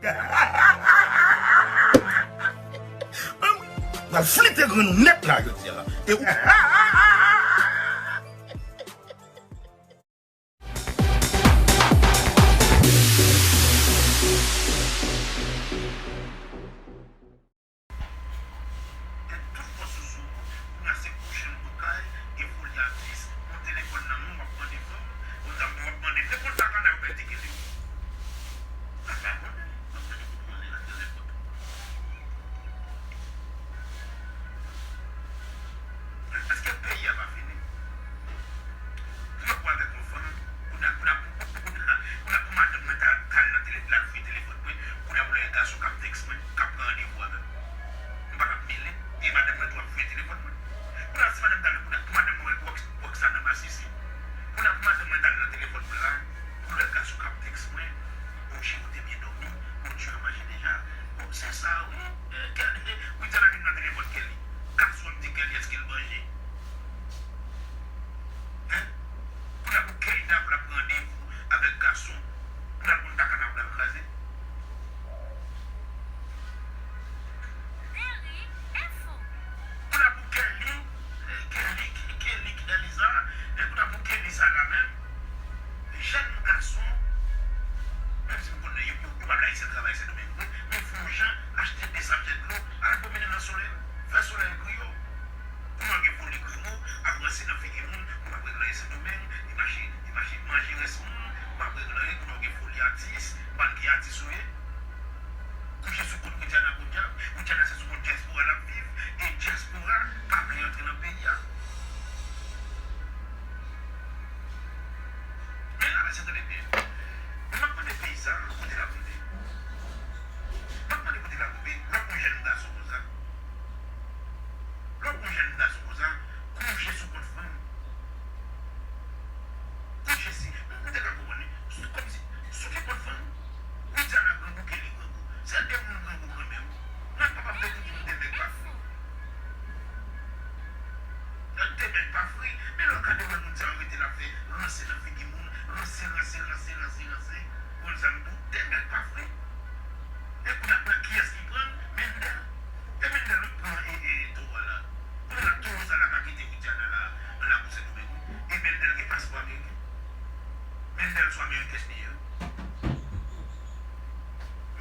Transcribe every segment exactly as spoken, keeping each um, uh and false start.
M pral flite grenn ou nèt la jodi a. E ou Gen tout fòs sou sou ou, kounye a se kouche l bò kay, gen foli atis, yon telefòn nan men w, w ap mande fanm, yon dam w ap mande nenpòt lakana yo pèdi kele w. Sa pa bon, non. W ap mande kout mande la, gen nenpòt. Èske peyi a pa fini? Pou yo pran avèk yon fanm, kounye a, kounye a, kounye a, kounye a pou madanm mwen ta, ta al nan tele-, l al fouye telefòn mwen, kounye a pou lè gason k ap tèks mwen, k ap pran randevou avè m. M pa t ap mele, e madanm mwen tou ap fouye telefòn mwen. Kounye a si madanm ta al, kounye a pou madanm mwen wè Rox-, Roxana masisi. Kounye a pou madanm mwen ta al nan telefòn mwen la, pou lè gason k ap tèks mwen, bonjou, ou te byen dòmi, ou te manje deja. Bon, se sa, wi. Eh, Kelly, Widiana vin nan telefòn Kelly. Gason ap di Kelly èske l manje? Hein? Kounye a pou Kelly dakò l ap pran randevou avèk gason pou l al konn lakana pou l al kraze. Kounye a pou Kelly, eh, Kelly, Kelly, Kelly sa, eh, kounye a pou Kelly sa la menm, jèn gason, menm si m konnen yo, yo, yo pa vle Ayisyen travay Sendomeng vre, men fè yon jan, achte de sachè dlo, al pwomennen nan solèy la, fè solèy griye w. Kouman gen foli grangou ap ranse nan figi moun, ou p ap regle anyen Sendomeng, li mache, li mache manje rès moun, ou p ap regle anyen, kouman gen foli atis, bann ki atis ou ye? Kouche sou kont Widiana kounye a, Widiana se sou kont dyaspora l ap viv, e dyaspora pa vle antre nan peyi a. Men la, mesye, tande byen. M ap mande peyi sa, kote l ap rive? M ap mande kote l ap rive. Lè w yon jèn gason konsa, lè w yon jèn gason konsa, kouche sou kont fanm. Kouche si, m te ka konprann li. Sou, kòmsi, sou ki kont fanm? Widiana grangou, Kelly grangou. Se de moun grangou kanmenm. Mwen, papa m te toujou di m te nèg pa fri. Mwen te nèg pa fri. Men lè w gade wè moun sa yo rete l ap fè ranse nan figi moun. Ranse, ranse, ranse, ranse, ranse. Ou konn sa m di w? Te nèg pa fri. E kounye a, kounye a, kiyès ki pran l? Mendel. E Mendel wi k pran, e, e, towo a la. Kounye a la, towo sa la ka kite Widiana la, nan lakou Sendomeng wi. E Mendel gen paspò ameriken. Mendel sou amerikèn li ye wi.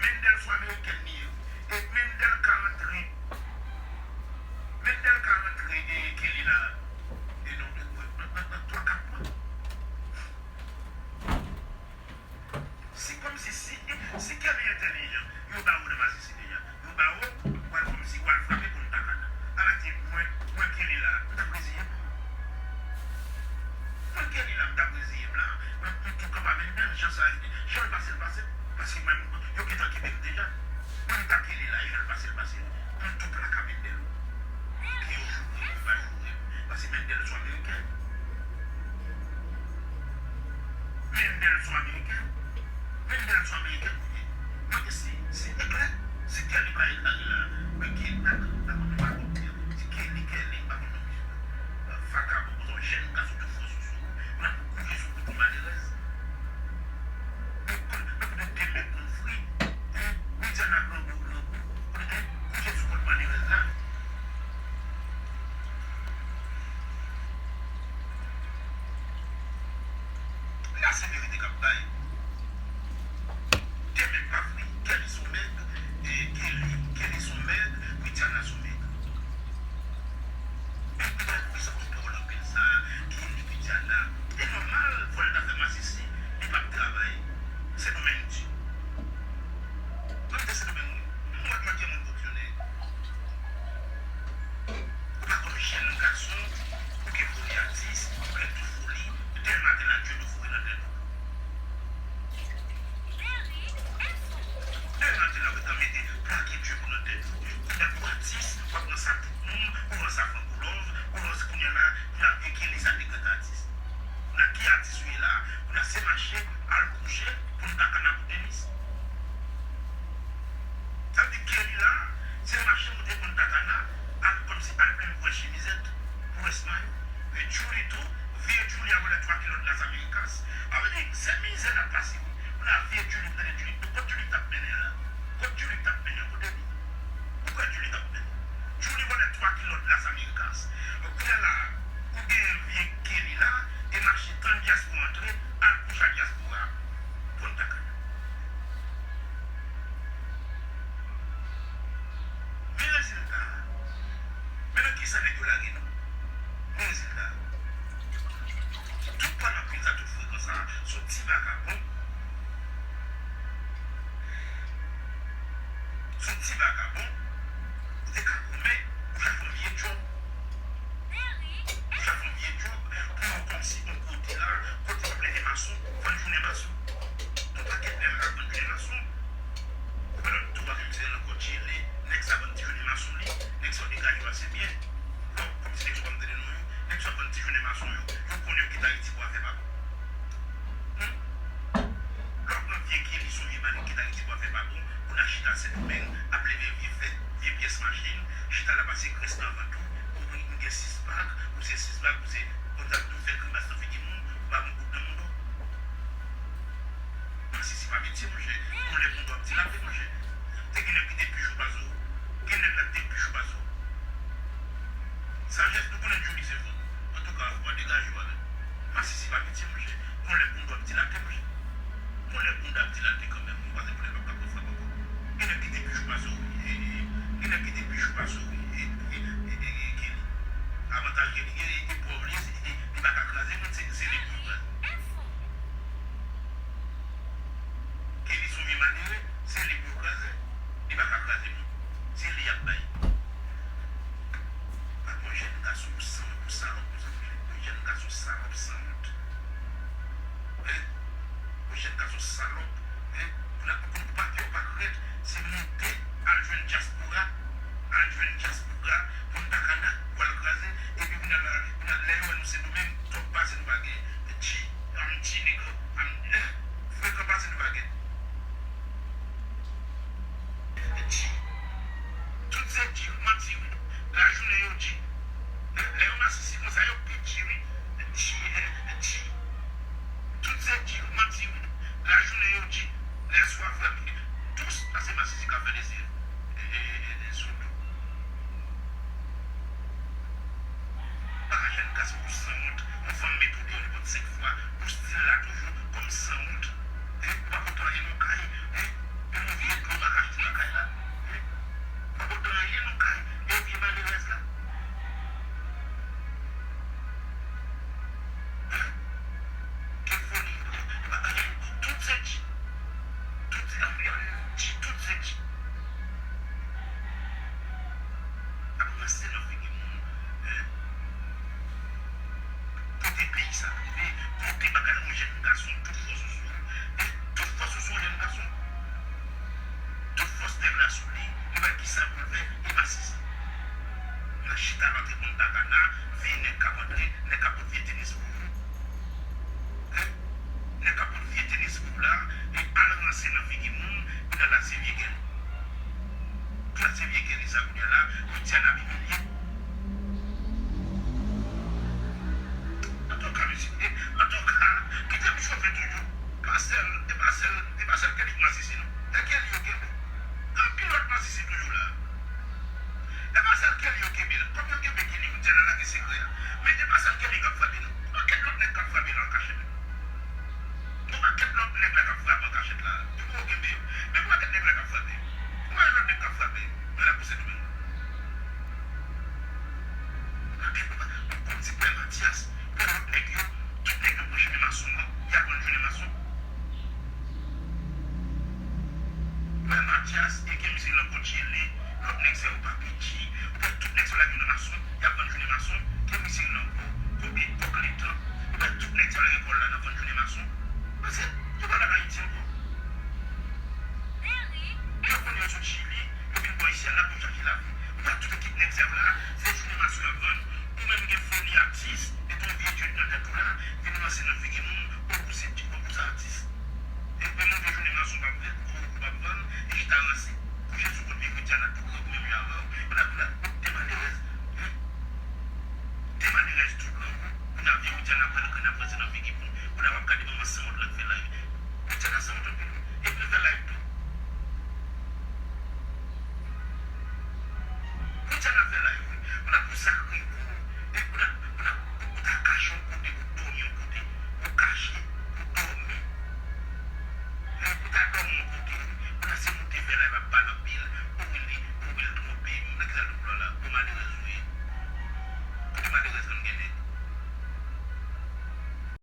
Mendel sou amerikèn li ye wi. E Mendel ka rantre. Mendel ka rantre, e, Kelly la. E nan, nan, nan, nan, nan twa, kat mwa. Si kòmsi, si, si Kelly entèlijan, yo ba ou nan masisi deja. Yo ba ou, w al kòmsi, w al frape kont takana. Ala di, mwen, mwen Kelly la, m t ap reziye m. Mwen Kelly la, m t ap reziye m la. Mwen, m tou kanpe a Mendel, jan sa, jan l pase, l pase. Paske mwen, yo gentan kenbe m deja. Mwen, m t ap Kelly la, jan l pase, l pase. Mwen tou plaka Mendel. Ke yo joure m, yo pa joure m. Paske Mendel sou ameriken. Mendel sou ameriken. Mendel sou ameriken kounye. Mwen di si, si eklè, si Kelly pa eklè la, mwen Kelly pa konn, pa konn, pa konn, si Kelly, Kelly, pa konn non misye. Vakabon, konsa yon jèn gason tou fò sou sou, ou la pou kouche sou kont yon malerèz. Men kote, men kote de nèg konn fri, hein? Widiana grangou, grangou, kote, hein? Kouche sou kont malerèz la. La se verite k ap bay. De nèg pa fri, Kelly s on nèg, e, Kelly, Kelly s on nèg, Widiana s on nèg. Men kounye a, wi, sa pòs pawòl anpil sa, Kelly, Widiana, e nòmal, fò l ta fè masisi, li p ap travay. Sendomeng di. Mwen te Sendomeng wi. M wè kòman moun fonksyone. Ou pa konn jèn gason, ou gen foli atis, ou gen tout foli, demen maten la djòl ou foure nan tèt ou. Demen maten la ou gentan mete plake djòl ou nan tèt ou, ou nèg ou atis, w ap ranse a tout moun, ou ranse a Franco Love, ou ranse kounye a la, kounye a vye Kelly sa te grann atis. Kounye a ki atis ou ye la, kounye a se mache, al kouche, konn takana pou Denis. Sa vle di Kelly la, se mache moute konn takana, al kòmsi al plen bwè chimizèt pou rès mayo. E Julie tou, vye Julie a wè lè twa kilòt Las Americas. Sa vle di, se mizè n ap pase wi. Kounye a vye Julie, m tande Julie, kot Julie t ap mennen la? Men nan kisa nèg yo lage nou? Men rezilta a. Tout panafrikan, tout frekan sa a, se yon ti vakabon. Se yon ti vakabon. Ou te ka goumen, ou ja fè yon vye djòb. Ou ja fè yon vye djòb pou yo kòmsi yon kote la, kote w ap leve mason, vann jounen mason. Yon pakèt nèg la k ap vann jounen mason. Ou wè lòt tou a, menm si l ankò tchele, nèg sa vann ti jounen mason li, nèg sa yo degaje yo ase byen. Bon, kòmsi nèg sa yo pa tande non yo, nèg sa yo vann ti jounen mason yo, yo konnen yo kite Ayiti pou afè pa bon. Hmm? Lè w pran vye Kelly, se yon vye malere ki kite Ayiti pou afè pa bon, ou nan chita Sendomeng, ap leve vye fèt, vye pyès machin, chita la pase grès nan vant ou, ou gen sis pak, ou se sis pak, ou se kontak tou fè grimas nan figi moun, ou pa gen goud nan mouda w. Masisi pa piti, monchè. Yon lè pou w ap dilape, monchè. Te gen nèg ki te pi cho pase w. Gen nèg la ki te pi cho pase w. Sajès, nou konnen Djouly se fò. Antouka, fò degaje w avè l. Masisi pa piti, monchè. Yon lè pou w ap dilape, monchè. Yon lè pou w ap dilape kanmenm. Ou panse pou lè pa ka pran frap ankò. Gen nèg ki te pi cho pase w, wi. E, e, gen nèg ki te pi cho pase w, wi. E, e, e, e, e, Kelly. Avantaj Kelly gen, e, e pwòv li, e, e, li pa ka kraze moun, se, se li pou l kraze. Kelly se yon vye malere, se li pou l kraze. Li pa ka kraze moun. Se li y ap bay. Pa t yon jèn gason pou sanwont, pou salòp konsa, monchè. Yon jèn gason salòp, sanwont. Hein? Yon jèn gason salòp. Hein? Pou la, pou, pou pa pè, pa krent, se monte, al jwenn dyaspora, al jwenn dyaspora, Punta Cana, pou al kraze, epi kounye a la, kounye a, lè yo wè nou Sendomeng, twòp pase nou pa gen G, um, G nèg yo, um, eh, frekan pase nou pa gen. G. Tout se G, wi, manti, wi. Lajounen yo G. Lè, lè yo masisi konsa, yo pi G, wi. G, eh, G. Tout se G, wi, manti, wi. Lajounen yo G. Lèswa frè m. Tous, sa se masisi k ap fè lezi, e, e, e, e, sou do. Pa ka jwenn gason pou sanwont. Yon fanm mete w deyò nenpòt senk fwa, ou still la toujou kòm sanwont. Hein? Ou pa pote anyen nan kay. Hein? Menm yon vye dlo ou pa ka achte nan kay la. Hein? Ou pa pote anyen nan kay. E vye malerèz la. Hein? Gen foli. Tout se G. Tout se, tout se G. Ap ranse nan figi moun, hein? Kote peyi sa rive? Kote bagay yon jèn gason, tout fòs ou sou ou, hein? Tout fòs ou sou yon jèn gason. Tout fòs nèg la sou li, li pa kisa pou l fè, li pa sezi. Nan chita lòt reponn Dakana, veye nèg k ap antre, nèg k ap pot vye tenis pou ou. Hein? Nèg k ap pot vye tenis pou w la, e al ranse nan figi moun, kounye a la se vye gèl. Kounye a se vye gèl sa kounye a la, Widiana ap imilye. Antouka, mesye, antouka, kite m chofe toujou. Pa sèl, e pa sèl, e pa sèl Kelly k masisi non. E Kelly yo kenbe. Gen anpil lòt masisi toujou la. E pa sèl Kelly yo kenbe la. Kòm yo kenbe Kelly, Widiana lage sekrè a. Men e pa sèl Kelly k ap frape non. Gen pakèt lòt nèg k ap frape la an kachèt. Gen pakèt lòt nèg la k ap frape an kachèt la. Yo poko kenbe yo. Men gen pakèt nèg la k ap frape. Gen pakèt lòt nèg k ap frape. Men la pou Sendomeng. Gen pakèt, ou konn ti pè Matyas, pè lòt nèg yo, tout nèg yo pran chemen mason an, y ap vann jounen mason. Ou wè Matyas, e gen mizik nan Coachella, lòt nèg sa yo pa piti, ou wè tout nèg sa yo lage yo nan mason, y ap vann jounen mason, gen mizik nan Ko, Ko, e, Pòk Letan, ou wè tout nèg sa yo lage kò yo la nan vann jounen mason. Paske yo pa la Ayiti ankò. Yo konn yo sot Chili, yo vin bò isi a la pou chache lavi. Ou wè tout ekip nèg sa yo la, se jounen mason y ap vann, ou menm gen foli atis, epi yon vye djòd nan tèt ou la, vin ranse nan figi moun, ou se, ou se atis. E, e monte jounen mason w ap vann, ou, ou p ap vann, e chita ranse. Kouche sou kont vye Widiana tou gwo pou menm jan avè w. Kounye a, kounye a, ou te malerèz. Hein? Te malerèz tou blan. Kounye a, vye Widiana pral grenn ap ranse nan figi moun. Kounye a, w ap gade manman sanwont la k fè live. Widiana sanwont anpil wi. Epi l fè live tou. Widiana fè live wi. Kounye a, pou sa k rive w. E kounye a, kounye a, ou, ou ta kache yon kote, ou dòmi yon kote, ou kache, ou dòmi. Lè pou ta dòmi yon kote, pou ta se moute fè live ap pale anpil,